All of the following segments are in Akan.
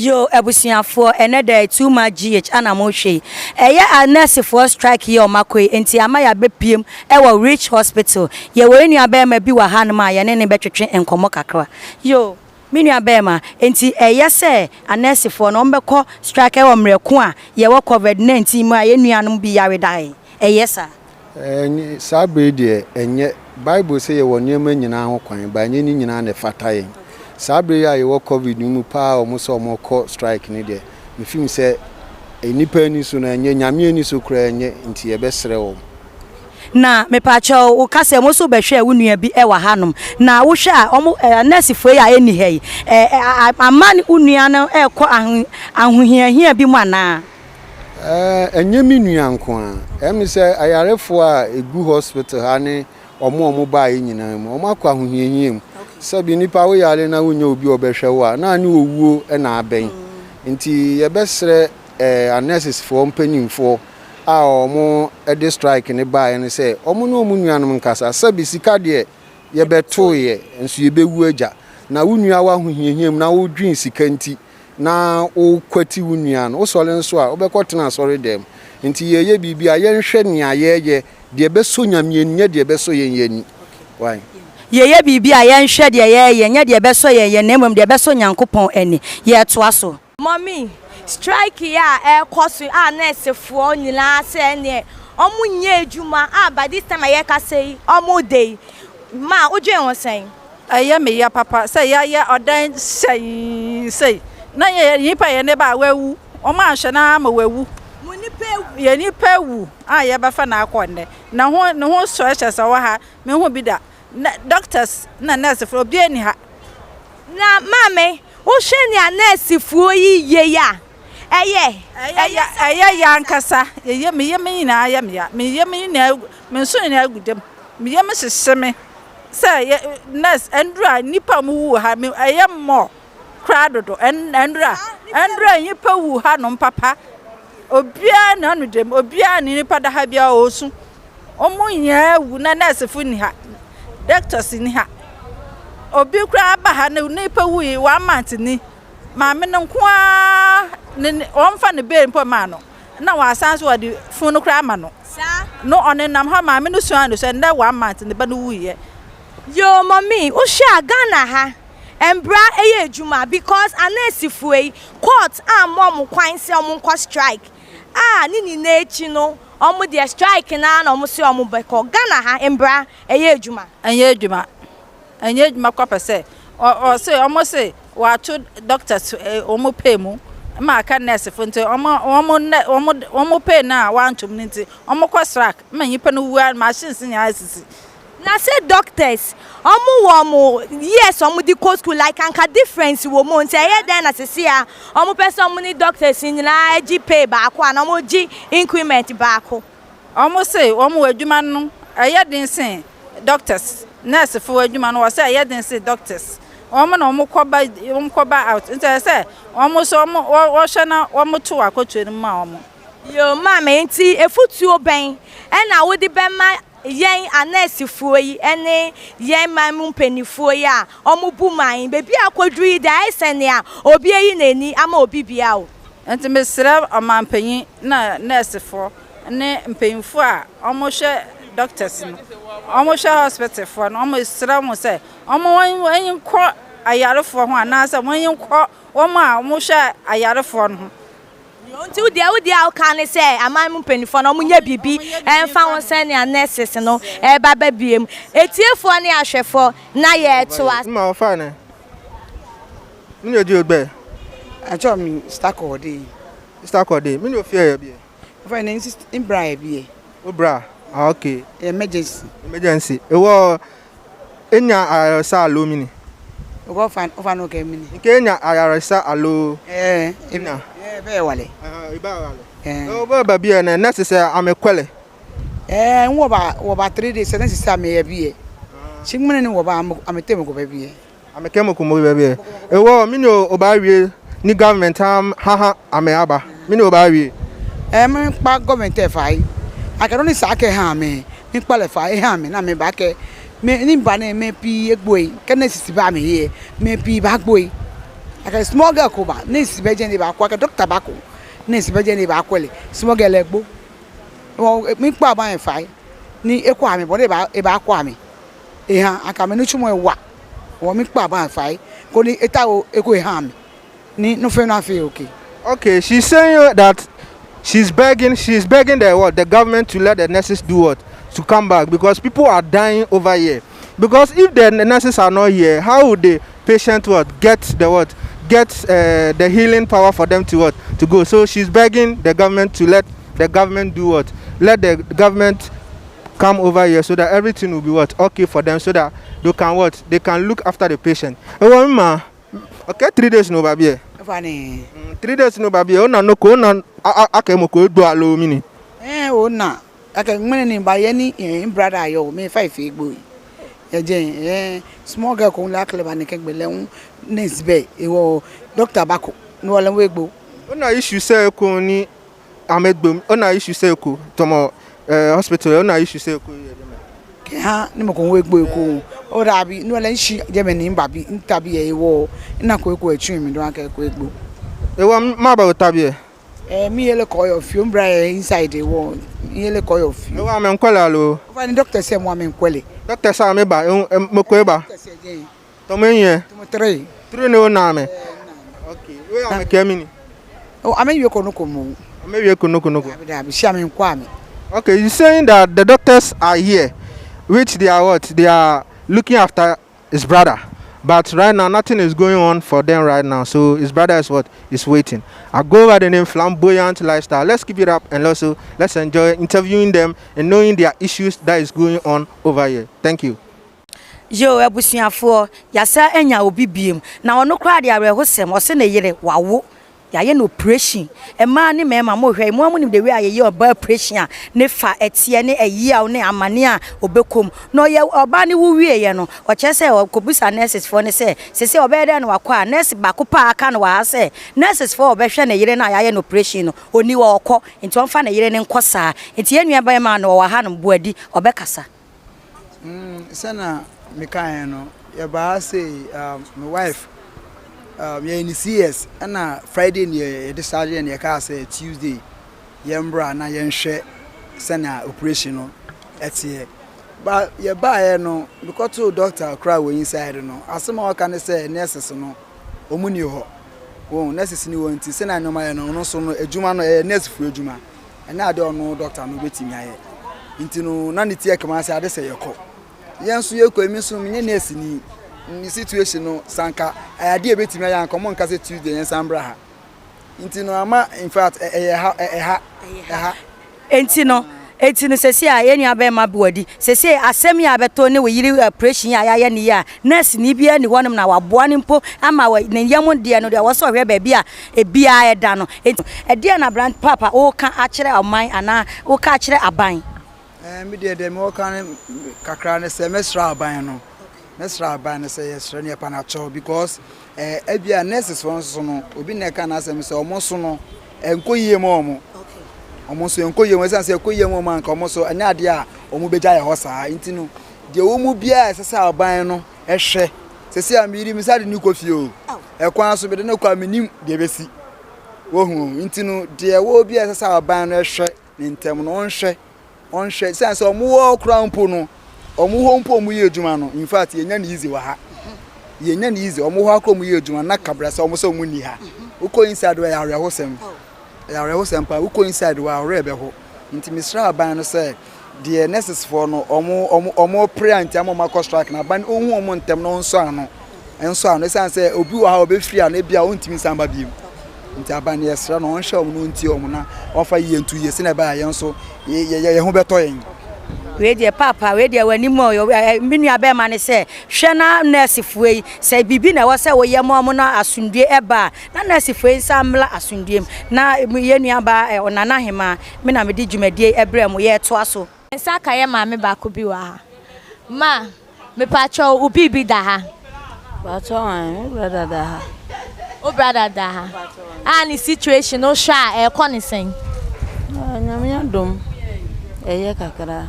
Yo abusuafoɔ, ɛnɛ da yi Too Much GH ana mo hwɛ yi. Ɛyɛ a nursefoɔ strike yi a ɔmo akɔ yi nti ama yɛabɛpiem ɛwɔ Rich Hospital. Yɛwɔ yɛn nua bɛɛma bi wɔ hanom a yɛne no bɛtwetwe nkɔmmɔ kakra. Yo me nua bɛɛma, nti ɛyɛ sɛ anursefoɔ no ɔmo bɛkɔ strike ɛwɔ mmerɛ ko a yɛwɔ covid 19 mu a yɛn nuanom bi yare da yi, ɛyɛ saa? Ɛnyɛ, saa bere deɛ ɛnyɛ. Bible sɛ yɛwɔ nneɛma nyinaa ho kwan, ba ɛnyɛ ne nyinaa na ɛfata yɛn. Saa bere yi a yɛwɔ COVID no mu paa a wɔn sɛ wɔn kɔ strike no deɛ, mefim sɛ nnipa ani so no ɛnyɛ, Nyame ani so koraa ɛnyɛ, nti yɛbɛsrɛ wɔn. Na mepaakyɛw, wo ka sɛ mo nso bɛhwɛɛ wo nua bi wɔ hanom, na wohwɛ a wɔn nɛɛsefoɔ yi a ɛnni ha yi, ɛ ama wo nua no rekɔ aho ahohiahia bi mu anaa? Ɛnyɛ me nua nko ara. Ɛyɛ me sɛ ayarefoɔ a ɛgu hospital ha ne wɔn a wɔbaeɛ nyinaa mu, wɔakɔ ahohiahia mu. Sɛbi nipa woyare na wonnya obi a ɔbɛhwɛ wo a, na ne owuo na abɛn. Nti yɛbɛsrɛ anɛsesfoɔ mpanimfoɔ a wɔde strike no baeɛ no sɛ wɔn ne wɔn nuanom nkasa. Sɛbi sika deɛ yɛbɛtoeɛ nso yɛbɛwu agya. Na wo nua wɔ ahohiahia mu na wodwen sika nti na wokwati wo nua no, wosɔre nso a, wobɛkɔtena asɔredan mu. Nti yɛreyɛ biribi a, yɛnhwɛ nea yɛreyɛ, deɛ ɛbɛsɔ Nyame ani, nyɛ deɛ ɛbɛsɔ yɛn yɛn ani. Wai? Yɛyɛ biribi a, yɛnhwɛ deɛ yɛreyɛ, nyɛ deɛ ɛbɛsɔ yɛn yɛn, na mmom deɛ ɛbɛsɔ Nyankopɔn ani. Yɛretoa so. Mummy, strike yi a ɛrekɔ so yi a nursefoɔ nyinaa sɛ ɛneɛ wɔn nyɛ adwuma a by this time a yɛrekasa yi wɔn da yi, ma wodwen ho sɛn? Ɛyɛ me ya papa sɛ yɛayɛ ɔdan hyɛnn sei na yɛ nipa yɛ ne ba a wawu wɔn anhwɛ no ara ma wawu. Mo nipa awu. Yɛ nipa awu a yɛbɛfa no akɔ nnɛ na ho ne ho sɔ hyɛ sɛ ɔwɔ ha me ho bi da na doctors na nurse foɔ obiara ni ha. Na maame wohwɛ nea nurse foɔ yi yɛ yi a ɛyɛ. Ɛyɛ ya ɛyɛ ya ankasa yɛ me yam nyinaa yɛ me ya me yam nyinaa me nso nyinaa gu dam me yam hyehye me. Sɛ yɛ nurse ɛndura nnipa a ɔmo wu wɔ ha me ɛyɛ mmɔ koraa dodo ɛndura ɛndura nnipa wu ha nom papa obiara na ɔno dɛm obiara ne nipa da ha biara ɔɔsu ɔmo nyinaa wu na nurse fo ni ha doctors ni ha obi koraa ba ha ne nipa wu yi one month ni maame no nko ara ne wɔn fa ne bail mpo maa no na wɔasan so wɔde funu no koraa ama no. Saa. No ɔnenam hɔ maame no sua no sɛ nnɛ one month ne ba no wuiɛ. Yoo mummy wohwɛ a Ghana ha mbra yɛ adwuma because anɛɛsefoɔ yi court ammɔ ɔmo kwan sɛ ɔmo nkɔ strike a ne nyinaa akyi no ɔmo deɛ strike no ara na ɔmo se ɔmo bɛkɔ Ghana ha mbra ɛyɛ adwuma. Ɛnyɛ adwuma ɛnyɛ adwuma kɔ pɛ sɛ ɔse ɔmo se wɔato doctors ɔmo pay mu ma aka nurse fo nti ɔmo ɔmo ɔmo ɔmo pay no a wɔantom no nti ɔmo kɔ strike ma nyimpa no wu a machines nyinaa sisi. Na sɛ doctors ɔmo wɔ ɔmo years ɔmo de kɔ school, like anka difference wɔ mu, nti ɛyɛ dɛn na sisi a ɔmo pɛ sɛ ɔmo ne doctors nyinaa gye pay baako ana ɔmo gye increment baako? Ɔmo se ɔmo wɔ adwuma no ɛyɛ den sen doctors, nurse fo adwuma no wɔ sɛ ɛyɛ den sen doctors. Ɔmo na ɔmo kɔ ba, ɔmo kɔ ba out, nti ɛyɛ sɛ ɔmo nso ɔmo wɔhwɛ na ɔmo to akɔtua no mu ma ɔmo. Yoo maame, nti efutuo bɛn ɛna wode bɛma yɛn anɛɛsefoɔ yi ne yɛn man mu mpanimfoɔ yi a ɔmo bu man beebi a akɔduru yi deɛ, ayɛ sɛ nea obi ayi n'ani ama obi bia o? Nti mesrɛ ɔmanpanyin na nursefoɔ ne mpanyinfoɔ a ɔmo hwɛ doctors no, ɔmo hwɛ hospitalfoɔ no, ɔmo srɛ mo sɛ ɔmo wɔn nkɔ ayarefoɔ ho anaasɛ wɔn nkɔ wɔn a ɔmo hwɛ ayarefoɔ no ho. Nti wo deɛ a woka ne sɛ aman mu mpanimfoɔ no ɔmo nyɛ biribi ɛmfa ho sɛnea nurses no ɛreba bɛbie mu. Etiefoɔ ne ahwɛfoɔ, na yɛretoa. Mma wɔfa ne. Mene odi ogbe. Achọ mi stakọ de. Stakọ de. Mene ofie ya bi. Fa ne nsi mbra ya bi. O bra. Ah, okay. Emergency. Emergency. Ewo enya ayaresa alo mini. Ogo fa ofa no ke mini. Nke enya ayaresa alo. Eh, ina. Eh, be wale. Eh, iba wale. Eh. O ba ba bi na nurse sɛ amekwele. Eh, wo ba 3 days na sisi ame ya bi e. Chimene ni wo ba amete mo ko ba bi e. Ameke mo ko mo ba bi. Ewo mini o ba wie ni government am ha ha ame aba. Mini o ba wie. Eh, me pa government e fa yi. Akero ni sa ke ha me. Mi pa le fa e ha me na me ba ke me ni ba ne me pi egbo yi. Ke ne sisi ba me ye. Me pi ba gbo yi. Ake small girl ko ba nurse bɛ jɛ ne ba ko ake doctor ba ko nurse bɛ jɛ ne ba ko le small girl le gbo. Wɔ mi kpɔ aba yɛn fa ni ekɔ ame bɔ ne ba eba kɔ ame. Ehan aka me nusu mo ewa wɔ mi kpɔ aba yɛn fa ko ni eta wo eko ehan ame ni nufe na fe okay. Okay, she's saying that she's begging, she's begging the what the government to let the nurses do what to come back because people are dying over here. Because if the nurses are not here, how would the patient what get the what get uh, the healing power for them to what to go? So she's begging the government to let the government do what let the government come over here so that everything will be what okay for them so that they can what they can look after the patient. Ewo ma okay 3 days no baby. Fani. 3 days no baby. Ona no ko ona aka mo ko do alo mi ni. Eh ona aka ngmene ni ba ye ni eh brother yo me fa ife gbo. Ye je eh small girl ko la clever ni kegbe le un nurse be e wo doctor ba ko ni wo le we gbo. Ona issue se ko ni amegbom ona issue se ko tomo eh hospital ona issue se ko ye de me. Ke ha ni mo ko we gbo ko o da bi ni wo le nshi je me ni ba bi ntabi e wo na ko ko etun mi do aka ko egbo. E wo ma ba tabi e. Eh mi yele ko yo fi umbra inside e wo yele ko yo fi. E wo ame nkwele alo. O fa ni doctor se mo ame nkwele. Doctor sa me ba mo ko e ba. Tomo yin. Tomo 3. 3 no na me. Okay. We ame ke mi ni. Oh ame wie ko no ko mo. Ame wie ko no ko no ko. Abi si ame nkwa ame. Okay, you saying that the doctors are here, which they are what? They are looking after his brother. But right now, nothing is going on for them right now. So his brother is what? Is waiting. I go by the name Flamboyant Lifestyle. Let's keep it up and also let's enjoy interviewing them and knowing their issues that is going on over here. Thank you. Yo abusuafoɔ, yasa anya obi biem na ɔno koraa de awerɛhosɛm ɔse ne yere wawo yɛayɛ no operation mmaa ne mmarima mo hwɛ mo amu nim the way a yɛyɛ ɔbaa operation a ne fa ɛteɛ ne ɛyiaw ne amane a ɔbɛkɔm na ɔyɛ ɔbaa ne wo wieɛ no ɔkyerɛ sɛ ɔkɔbusa nurses foɔ ne sɛ sese ɔbɛyɛ dɛ no wakɔ a nurse baako paa aka no wɔ ha sɛ nurses foɔ ɔbɛhwɛ ne yere no a yɛayɛ no operation no ɔni wɔ ɔkɔ nti ɔmfa ne yere ne nkɔ saa nti yɛn nua bɛrima no ɔwɔ ha no boadi ɔbɛkasa. Sɛna mekaeɛ no, yɛbaa ha sei, me wife, yɛyɛ ne CS, ɛna Friday ne yɛ discharge yɛ ne yɛkaa sɛ Tuesday yɛmbra na yɛnhwɛ sɛnea operation no ɛteɛ. Ba yɛbaeɛ no, mekɔtoo doctor koraa wɔ inside no, asɛm a ɔka ne sɛ nurses no, wɔn ni hɔ. Wɔn nurses ni hɔ nti sɛnea nneɛma yɛ no, ɔno nso no adwuma no ɛyɛ nurse foɔ adwuma. Ɛnyɛ ade a ɔno dɔkta no bɛtumi ayɛ. Nti no, na ne ti yɛ kama sɛ ade sɛ yɛkɔ. Yɛn nso yɛkɔ yi, me nso menyɛ nɛɛseni. Me situation no, sɛ anka ɛyɛ ade a ɛbɛtumi ayɛ anka wɔnka sɛ Tuesday yɛnsan mbra ha. Nti no, ama in fact ɛyɛ ha, ɛha, ɛha. Enti no, enti no seesei a yɛn nua bɛrima Boadi, seesei asɛm yi a abɛtɔ ne wo yere operation yi a yɛayɛ no yi a, nɛɛseni biara nni hɔnom na waboa no mpo ama ne yam deɛ no deɛ ɛwɔ sɛ ɔhwɛ baabi a ebiara ɛda no. Enti ɛdeɛn na aberante paapa woka akyerɛ ɔman anaa woka akyerɛ aban? Ɛɛ, me deɛ deɛ mewɔ ka ne kakra ne sɛ mɛsrɛ aban no, mɛsrɛ aban no sɛ yɛsrɛ no yɛpa no akyɛw because ɛɛ ebia nurses foɔ nso no obi na ɛka n'asɛm sɛ wɔn nso no ɛnkɔ yie ma wɔn, wɔn nso ɛnkɔ yie wɔn ɛsiane sɛ ɛkɔ yie ma wɔn anka wɔn nso ɛnyɛ adeɛ a wɔn bɛgya yɛ hɔ saa nti no deɛ wɔn mu biara ɛsɛ sɛ aban no ɛhwɛ sɛsi a meyiri me nsa de no kɔ fie o ɛkwan so mede no kɔ a menim deɛ ɛbɛsi wohu nti no deɛ ɛwɔ bi a ɛsɛ sɛ aban no ɛhwɛ ne ntɛm no ɔnhwɛ ɔnhwɛ sɛn sɛ ɔmo wɔ koraa mpo no ɔmo hɔ mpo ɔmo yɛ adwuma no in fact yɛnya no easy wɔ ha yɛnya no easy ɔmo hɔ akora ɔmo yɛ adwuma na kabra sɛ ɔmo sɛ ɔmo nni ha wokɔ inside wɔ ɛyɛ awerɛhosɛm ɛyɛ awerɛhosɛm paa wokɔ inside wɔ awerɛ bɛho nti mesrɛ aban no sɛ deɛ nurses foɔ no ɔmo ɔmo ɔmo pere a nti ama ɔmo akɔ strike na aban ɔnhu ɔmo ntɛm na ɔnsɔ ano nsɔ ano ɛsiane sɛ obi wɔ ha a ɔbɛfiri ano ebi a ɔntumi nsan ba biem nti aban no yɛsrɛ no ɔnhwɛ ɔmo na ɔntie ɔmo na ɔmfa yie nto yie sɛnea ɛbɛyɛ a yɛn nso yɛ yɛ yɛn ho bɛtɔ yɛn. Wei deɛ paapa wei deɛ w'anim ɔ me nua bɛrima ne sɛ hwɛ na nɛɛsefoɔ yi sɛ biribi na ɛwɔ sɛ woyɛ ma ɔmo na asomdue ɛba a na nɛɛsefoɔ yi nsa mmla asomdue mu na yɛn nua baa Ɔnana Hemaa Me na mede dwumadie yi brɛɛ mo. Yɛretoa so. Me nsa aka yɛ maame baako bi wɔ ha. Ma, mepakyɛw wo biribi da ha? Pakyɛw ae, me brother da ha. Wo brother da ha? A ne situation no wohwɛ a ɛrekɔ ne sɛn? Ah, Nyame adom, ɛyɛ kakra.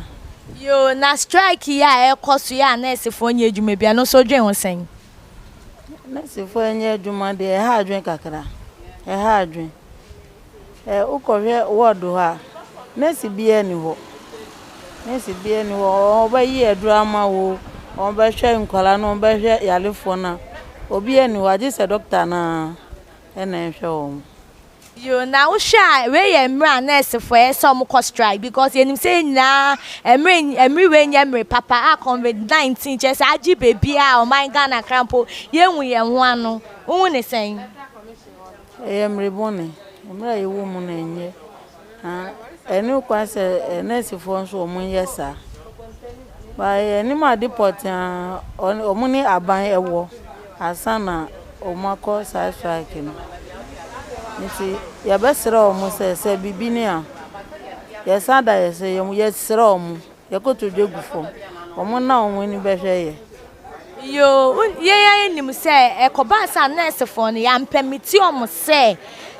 Yoo, na strike yi a ɛrekɔ so yi a nɛɛsefoɔ nyɛ adwuma bi, ɛno nso wodwen ho sɛn? Nɛɛsefoɔ nyɛ adwuma deɛ ɛha adwene kakra. Ɛha adwene. Ɛ wokɔhwɛ ward hɔ a, nɛɛse biara nni hɔ. Nɛɛse biara nni hɔ. Wɔbɛyi aduro ama wo, wɔbɛhwɛ nkwadaa no, wɔbɛhwɛ yarefoɔ no a, obiara nni hɔ agye sɛ dɔkta no ara na ɛhwɛ wɔn. Yoo na wohwɛ a wei yɛ mmerɛ a nursefoɔ ɛyɛ sɛ wɔn kɔ strike because yɛnim sɛ yɛn nyinaa mmerɛ mmere wei nyɛ mmere papa a covid 19 kyerɛ sɛ agye baabiara a ɔman Ghana kra mpo yɛnhu yɛn ho ano wohu ne sɛn? Ɛyɛ mmere bɔne mmerɛ a yɛwɔ mu no ɛnyɛ Na ɛnni kwan sɛ nɛɛsefoɔ nso wɔyɛ saa. But yɛnnim ade pɔtee a wɔn ne aban wɔ ansa na wɔakɔ saa strike no. Nti yɛbɛsrɛ wɔn sɛ, sɛ biribi ni a, yɛsan da yɛn sɛ yɛsrɛ wɔn, yɛn kotodwe gu fam, wɔn na wɔn ani bɛhwɛ yɛn. Yoo, yɛn ara yɛnim sɛ ɛkɔbaa sɛ anɛɛsefoɔ no, yɛampɛmiti wɔn sɛ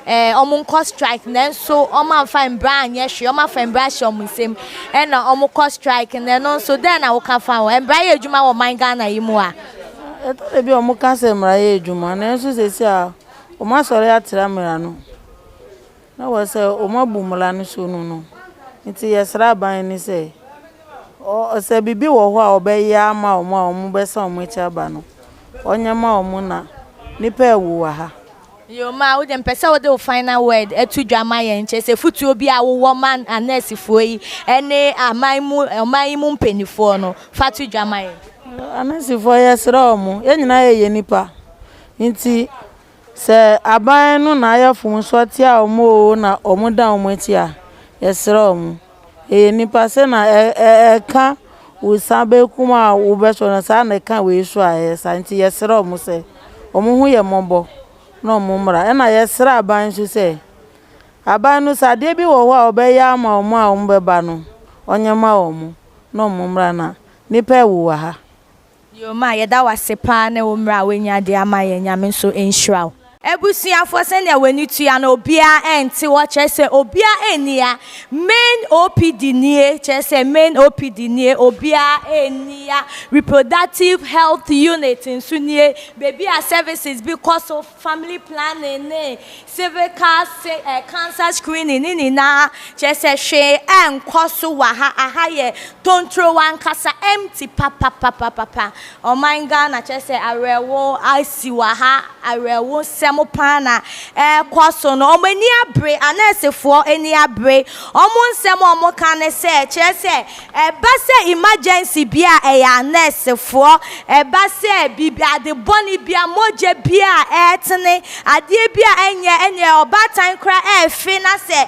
eh, wɔn nkɔ strike, nanso wɔn amfa mbra anyɛ hwee, wɔn afa mbra ahyɛ wɔn nsam, ɛna wɔn kɔ strike, na ɛno nso dɛn na woka fa ho? Mbra yɛ adwuma wɔ man Ghana yi mu a? Ɛtɔ da bi a wɔka sɛ mmara yɛ adwuma, nanso seesei a wɔasɔre atra mmara no. Na wɔ sɛ wɔabu mmara no so no no nti yɛsrɛ aban no sɛ ɔ sɛ biribi wɔ hɔ a ɔbɛyɛ ama wɔn a wɔbɛsan wɔn akyi aba no, ɔnyɛ ma wɔn na nnipa awu wɔ ha. Yoo ma wo deɛ mepɛ sɛ wode wo final word to dwa ma yɛn kyerɛ sɛ futuo bi a wowɔ ma anɛɛsefoɔ yi ne aman mu ɔman yi mu mpaninfoɔ no fa to dwa ma yɛn. Anɛɛsefoɔ yɛsrɛ wɔn, yɛn nyinaa yɛyɛ nnipa nti Sɛ aban no na ayɛ fomso atia wɔn oo na wɔn dan wɔn akyi a, yɛsrɛ wɔn. Yɛyɛ nnipa sɛ na ɛka wo sa bɛkum a wobɛsɔ no saa na ɛka wei so a ɛyɛ saa nti yɛsrɛ wɔn sɛ wɔn ho yɛ mmɔbɔ na wɔn mmra. Ɛna yɛsrɛ aban nso sɛ aban no sɛ adeɛ bi wɔ hɔ a ɔbɛyɛ ama wɔn a wɔbɛba no ɔnyɛ ma wɔn na wɔn mmra na nnipa awu wɔ ha. Yoo ma yɛda wo ase paa ne wo mmerɛ a woanya de ama yɛn Nyame nso nhyira wo. Abusuafoɔ sɛnea w'ani tua no obiara ɛnte hɔ kyerɛ sɛ obiara ɛnni ha main OPD nie kyerɛ sɛ main OPD nie obiara ɛnni ha reproductive health unit nso nie baabi a services bi kɔ so family planning ne Cervical cancer screening ne nyinaa kyerɛ sɛ hwee ɛnkɔ so wɔ ha. Aha yɛ tontorowa ankasa, empty papapapapa. Ɔman Ghana kyerɛ sɛ awerɛhow asi wɔ ha, awerɛhosɛm paa na ɛrekɔ so no. Wɔn ani abere, anɛɛsefoɔ ani abere. Wɔn nsɛm a wɔka ne sɛ, kyerɛ sɛ Ɛba sɛ emergency bi a ɛyɛ a nursefoɔ, ɛba sɛ biribi ade bɔne bi a mogya bi a ɛretene, adeɛ bi a ɛnyɛ ɛneɛ ɔbaatan koraa ɛrefe na sɛ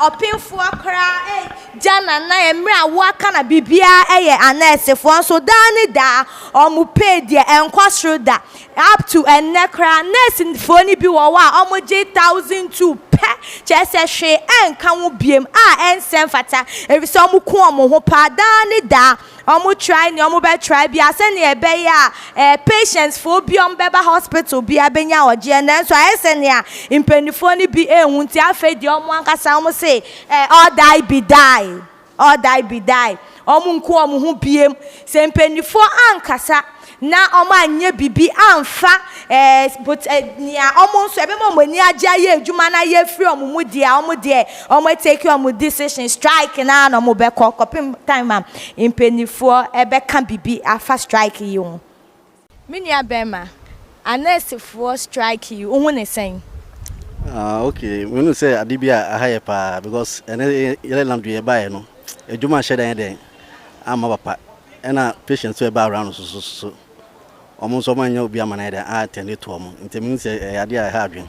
ɔpemfoɔ koraa ɛregya nanan mmerɛ a woaka na biribiara ɛyɛ anursefoɔ nso daa ne daa wɔn pay deɛ ɛnkɔ soro da. Up to ɛnnɛ koraa nursefoɔ no bi wɔ hɔ a wɔgye 1002 pɛ, kyerɛ sɛ hwee ɛnka ho biom a ɛnsɛ mfata efisɛ wɔko wɔn ho paa daa ne daa. Wɔn try nea wɔn bɛ try biara sɛnea ɛbɛyɛ a eh, patients foɔ bi a wɔn bɛba hospital biara bɛnya ɔgyeɛ nanso ayɛ sɛ nea mpanimfoɔ no bi ɛnhu nti afei deɛ wɔn ankasa wɔn se eh, all die be die. All die be die, wɔn nku wɔn ho biem. Sɛ mpaninfoɔ ankasa na wɔn anyɛ biribi amfa eh, but eh, nea wɔn nso ɛbɛma wɔn ani agye ayɛ adwuma no ayɛ afiri wɔn mu deɛ a, wɔn deɛ wɔn atake wɔn decision, strike no ara na wɔn bɛkɔ kɔpem time a mpaninfoɔ ɛbɛka biribi afa strike yi ho. Me nua bɛrima, anɛɛsefoɔ strike yi wohu ne sɛn? Ah okay, mehunu sɛ ade bi a aha yɛ paa because ɛnɛ yɛlɛ nam deɛ yɛbaeɛ no adwuma nhyɛ da nyɛ dɛn amma papa ɛna patient nso ɛba around nso so so wɔn nso wɔn anyɛ obi ama no ayɛ dɛn a attend to wɔn nti mehunu sɛ ɛyɛ adeɛ a ɛha adwene.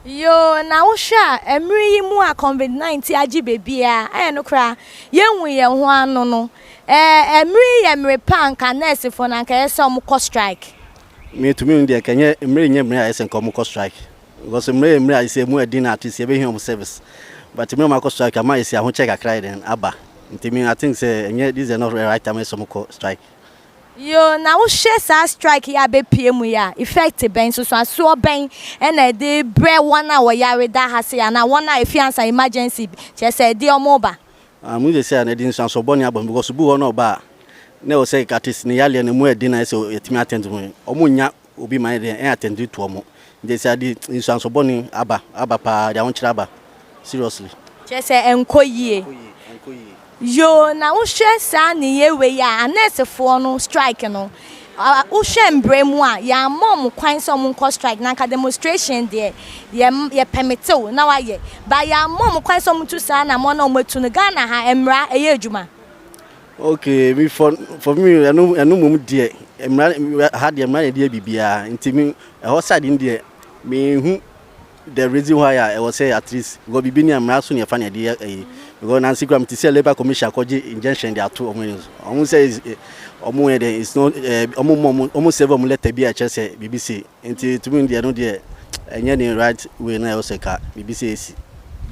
Yoo, na wohwɛ a mmere yi mu a covid 19 agye baabiara, ɛyɛ no koraa yɛnhu yɛn ho ano no, Ɛɛ mmere yi yɛ mmere pa a anka nɛɛsefoɔ no anka ɛyɛ sɛ wɔn kɔ strike. Me to me deɛ nka ɛnyɛ mmere nyɛ mmere a ɛyɛ sɛ nka wɔn kɔ strike because mmere yɛ mmere a ɛsɛ emu ɛden na at least yɛbɛhia wɔn service but mmere wɔn akɔ strike ama ɛsɛ ahokyɛ kakra yɛ den aba nti me I think sɛ ɛnyɛ this is not the right time ɛsɛ wɔn kɔ strike. Yoo na wo hwɛ saa strike yi a abɛpue mu yi a effect bɛn nsusuasoɔ bɛn ɛna ɛde brɛ wɔn a wɔyare da ha sei anaa wɔn a ɛfi ansa emergency kyerɛ sɛ ɛde wɔn reba. Ah mu sɛsɛ a na ɛde nsuansoɔ bɔne aba mu because obi wɔ hɔ na ɔba a na ɛwɔ sɛ at least ne yareɛ no mu ɛden na ɛsɛ yɛtumi attend ho. Wɔn nnya. obi ma yɛ dɛn ɛn attend to wɔn. Nti sɛ ade nsuanso bɔne aba aba paa de ahokyerɛ aba seriously. Kyerɛ sɛ ɛnkɔ yie. Ɛnkɔ yie. Yoo na wohwɛ saa nneyɛɛ wei a anɛɛsefoɔ no strike no wohwɛ mbrɛ mu a yɛammɔ ɔmo kwan sɛ ɔmo nkɔ strike na anka demonstration deɛ yɛ yɛ pɛmite wo na wayɛ but yɛammɔ ɔmo kwan sɛ ɔmo ntu saa anamɔn na ɔmo atu no Ghana ha mmra ɛyɛ adwuma. Okay me for for me ɛno ɛno mmom deɛ mmara ha deɛ mmara na ɛde yɛ biribiara nti me ɛhɔ side no deɛ menhu the reason why a ɛwɔ sɛ at least because biribi ni a mmara so na yɛfa na yɛde yɛ ɛyi because nansi kura mete sɛ labour commission akɔgye injunction de ato wɔn ani so wɔn sɛ wɔn yɛ dɛ it's not ɛɛ wɔn mɔ wɔn serve wɔn letter bi a ɛkyerɛ sɛ biribi si nti tumi deɛ no deɛ ɛnyɛ ne right way na ɛwɔ sɛ ka biribi sɛ esi.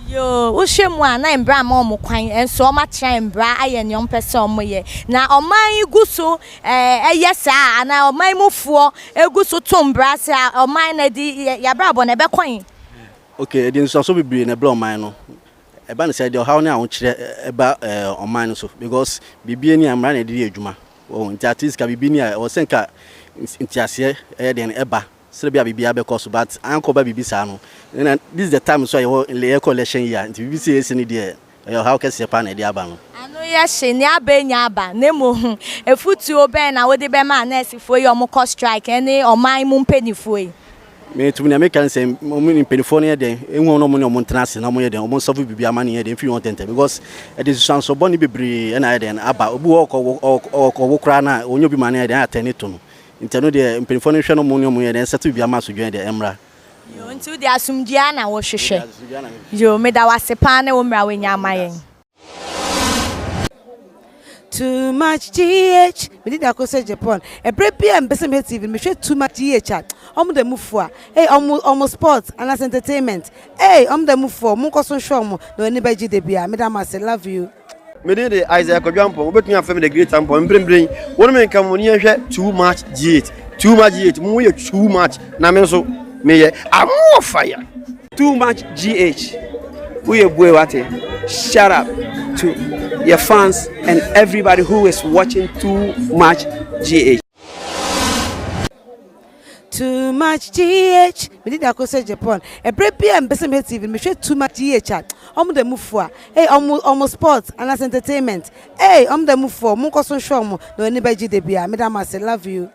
Yoo, wohwɛ mu a na mbra ama wɔn kwan nso wɔn atra mbra ayɛ nea wɔn pɛ sɛ wɔn yɛ. Na ɔman yi gu so ɛyɛ saa anaa ɔman mu foɔ egu so to mbra sɛ ɔman no ɛde yabrabɔ no ɛbɛkɔ he? Okay, ɛde nsusuansoɔ bebree na ɛbrɛ ɔman no. Ɛba no sɛ ɛde ɔhaw ne ahokyerɛ ɛba ɔman no so because biribi ni a mmara na ɛde yɛ adwuma. Wɔn nti at least ka biribi ni a ɛwɔ sɛ nka nteaseɛ ɛyɛ den ɛba sɛ bi a biribiara bɛkɔ so but ankɔba biribi saa no ɛna this is the time nso a yɛwɔ yɛkɔ election year nti biribi sɛ yɛsi no deɛ ɛyɛ ɔhaw kɛseɛ paa na ɛde aba no. Ano yɛ hye, nea aba anya aba, na mmom afutuo bɛn na wode bɛma anɛɛsefoɔ yi a wɔkɔ strike ne ɔman mu mpanimfoɔ yi? Me tumi nea meka ne sɛ wɔn ne mpanimfoɔ no yɛ dɛn ehu wɔn na wɔn ne wɔn ntena ase na wɔn yɛ dɛn wɔn nsɔfo biribi ama ne yɛ dɛn mfiri wɔn tɛntɛn because ɛde nsusuanso bɔne bebree ɛna ayɛ dɛn aba obi wɔ ɔkɔ ɔkɔ wo koraa na onye obi ma ne yɛ dɛn atɛn ne to no. Nti ɛno deɛ mpanyinfoɔ no nhwɛ no ɔmo ne ɔmo yɛ dɛn nsɛte biribi ama asodwoeɛ deɛ ɛmmra. Yoo nti wo deɛ asomdwie ara na wo hwehwɛ. Yoo meda wo ase paa ne wo mmra wanya ama yɛn. Too much GH Me din de Akosua Japan Ɛberɛ biara a mepɛ sɛ mehwɛ TV no mehwɛ Too much GH a Ɔmo da mu fua Ei ɔmo ɔmo sports anaasɛ entertainment Ei ɔmo da mu fua Monkɔ so nhwɛ ɔmo na w'ani bɛgye da biara Meda mo ase love you. Me din de Isaiah Kwadwo Ampong, wobɛtumi afrɛ me The Great Ampong. Mprempren, wo ne me nka mo ne yɛnhwɛ Too Much G8. Too Much G8, mo yɛ too much, na me nso meyɛ I'm fire. Too much GH, woyɛ bue wate. Shout out to your fans and everybody who is watching Too Much GH. Too much GH Me din de Akosua Japan Ɛberɛ biara a mepɛ sɛ mehwɛ TV no mehwɛ Too much GH a Ɔmo da mu fua Ei ɔmo ɔmo sports anaasɛ entertainment Ei ɔmo da mu fua Monkɔ so nhwɛ ɔmo na w'ani bɛgye da biara Meda mo ase love you.